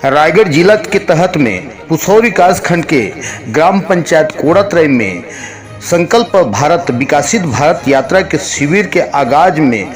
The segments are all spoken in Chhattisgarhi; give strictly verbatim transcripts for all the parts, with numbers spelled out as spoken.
रायगढ़ जिला के तहत में पुसौर विकास खंड के ग्राम पंचायत कोड़ातरई में संकल्प भारत विकसित भारत यात्रा के शिविर के आगाज में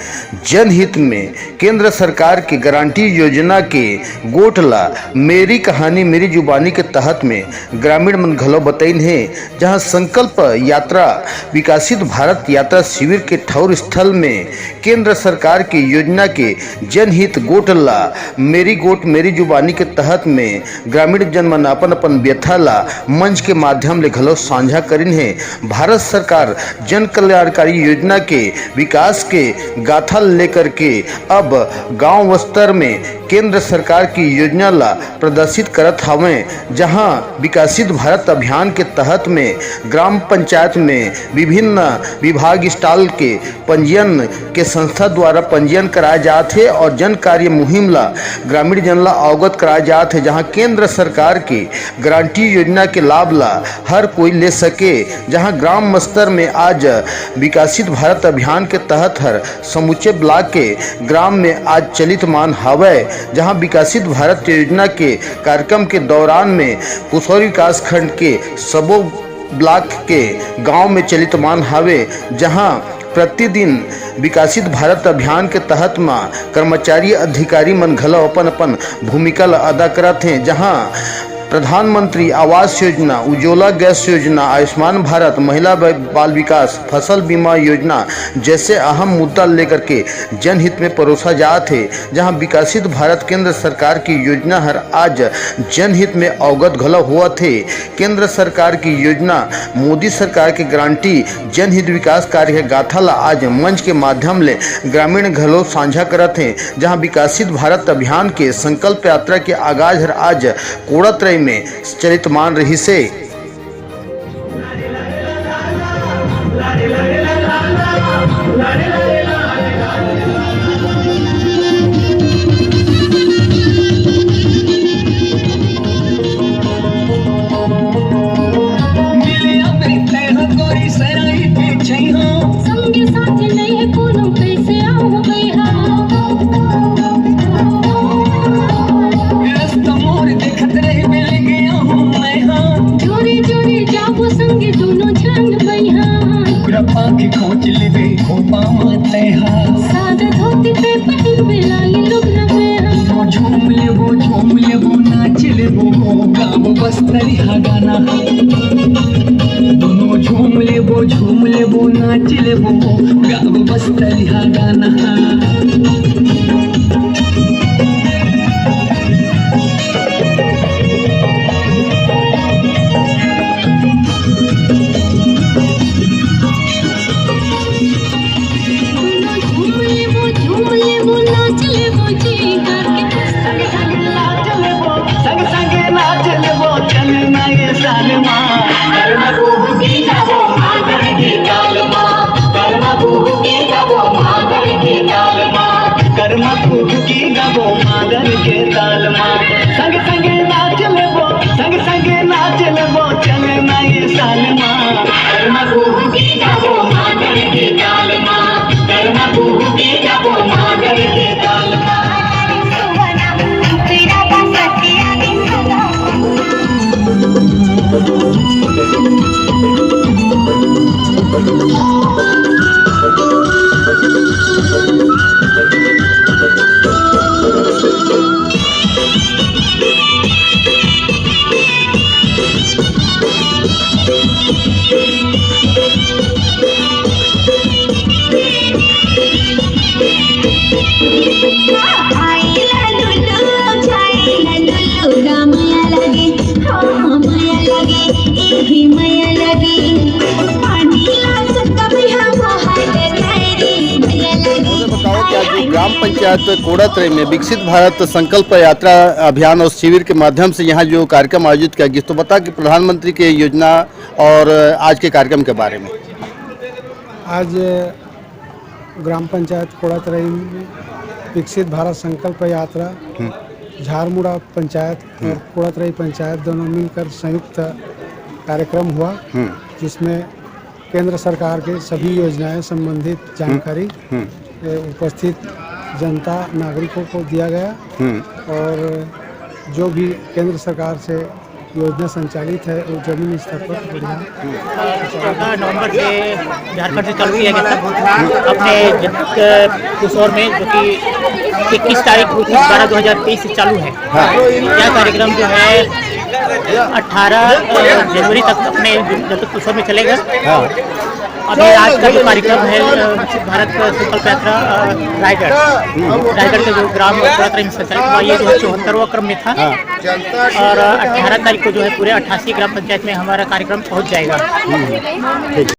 जनहित में केंद्र सरकार के गारंटी योजना के गोठ ला मेरी कहानी मेरी जुबानी के तहत में ग्रामीण मन घलो बतइन हे, जहां संकल्प यात्रा विकसित भारत यात्रा शिविर के ठौर स्थल में केंद्र सरकार के योजना के जनहित गोठ ला मेरी गोठ मेरी जुबानी के तहत में ग्रामीण जन मन अपन अपन व्यथा ला मंच के माध्यम ले घलो साझा करिन हे। भारत सरकार जन कल्याणकारी योजना के विकास के गाथा लेकर के अब गांव स्तर में केंद्र सरकार की योजना ला प्रदर्शित करत हवं, जहां विकसित भारत अभियान के तहत में ग्राम पंचायत में विभिन्न विभाग स्टॉल के पंजीयन के संस्था द्वारा पंजीयन कराए जात हे और जन कार्य मुहिम ला ग्रामीण जन ला अवगत कराए जात हे, जहां केंद्र सरकार की गारंटी योजना के लाभ ला हर कोई ले सके, जहां ग्राम स्तर में आज विकसित भारत अभियान के तहत हर समूचे ब्लॉक के ग्राम में आज चलित मान हवय, जहां विकसित भारत योजना के कार्यक्रम के दौरान में पुसौर विकास खंड के सबो ब्लॉक के गांव में चलित मान हवे, जहां प्रतिदिन विकसित भारत अभियान के तहत म कर्मचारी अधिकारी मन घलो अपन अपन भूमिका ल अदा करत हें, जहां प्रधानमंत्री आवास योजना, उज्ज्वला गैस योजना, आयुष्मान भारत, महिला ब-, बाल विकास, फसल बीमा योजना जैसे अहम मुद्दा लेकर के जनहित में परोसा जात हे, जहां विकसित भारत केंद्र सरकार की योजना हर आज जनहित में अवगत घलो होवत हे। केंद्र सरकार की योजना, मोदी सरकार के गारंटी, जनहित विकास कार्य के गाथा ला आज मंच के माध्यम ले ग्रामीण घलो साझा करत हें, जहां विकसित भारत अभियान के संकल्प यात्रा के आगाज हर आज कोड़ातरई में चलित मान रहिसे। मिले अमृत तैं ह तोरी सराई के छैहा। संगे साथ नइ हे कोनो, कइसे आऊं बइहा। रस्ता मोर देखत रहिबे, लगे आहूं मैं हा। जोरे जोरे जाबो संगे दूनो झन बइहा। कुकरा पांख खोंच लेबे, खोपा म तैं हा। सादा धोती तैं पहिरबे, लाली लुगना में हा। झूम लेबो, झूम लेबो, नाच लेबो, गाबो बस्तरिहा गाना। दूनो झूम लेबो, झूम लेबो, नाच लेबो, गाबो बस्तरिहा गाना। झूम लेबो, झूम लेबो, नाच लेबो जी, करके संग संग नाच लेबो, चल ना ये साल मा। करमा कुहू की गाबो मादर के ताल मा। करमा कुहू की गाबो मादर के ताल मा। करमा कुहू की गाबो मादर के ताल मा। संग संग नाच लेबो, संग संग नाच लेबो, चल ना ये साल मा। करमा कुहू की गाबो मादर के ताल मा। करमा कुहू की गाबो मादर के ताल मा। मुझे बताओ कि आज जो ग्राम पंचायत कोड़ातरई में विकसित भारत संकल्प यात्रा अभियान और शिविर के माध्यम से यहाँ जो कार्यक्रम आयोजित किया गया, तो बता कि प्रधानमंत्री के योजना और आज के कार्यक्रम के बारे में। आज ग्राम पंचायत कोड़ातरई में विकसित भारत संकल्प यात्रा, हम्म। झारमुड़ा पंचायत हम्म। और कोड़ातरई पंचायत दोनों मिलकर संयुक्त कार्यक्रम हुआ, हम्म। जिसमें केंद्र सरकार के सभी योजनाएं संबंधित जानकारी, हम्म। ए, उपस्थित जनता नागरिकों को दिया गया हम्म। और जो भी केंद्र सरकार से योजना संचालित है, वो जमीन स्तर पर बढ़िया। चौदह नवंबर से झारखंड से चालू किया गया था। अपने जतपुर में, जो कि इक्कीस तारीख को, इक्कीस बारह दो हज़ार तेईस से चालू है। हाँ। यह कार्यक्रम जो है अठारह जनवरी तक अपने जतपुर में चलेगा। हाँ। अभी आज का जो कार्यक्रम है, अ, विकसित भारत संकल्प यात्रा, अ, रायगढ़, रायगढ़ के जो ग्राम कोलातरा में संचालित हुआ, ये जो है चौहत्तरवाँ क्रम में था। हाँ। और अठारह तारीख को जो है पूरे अट्ठासी ग्राम पंचायत में हमारा कार्यक्रम पहुंच जाएगा।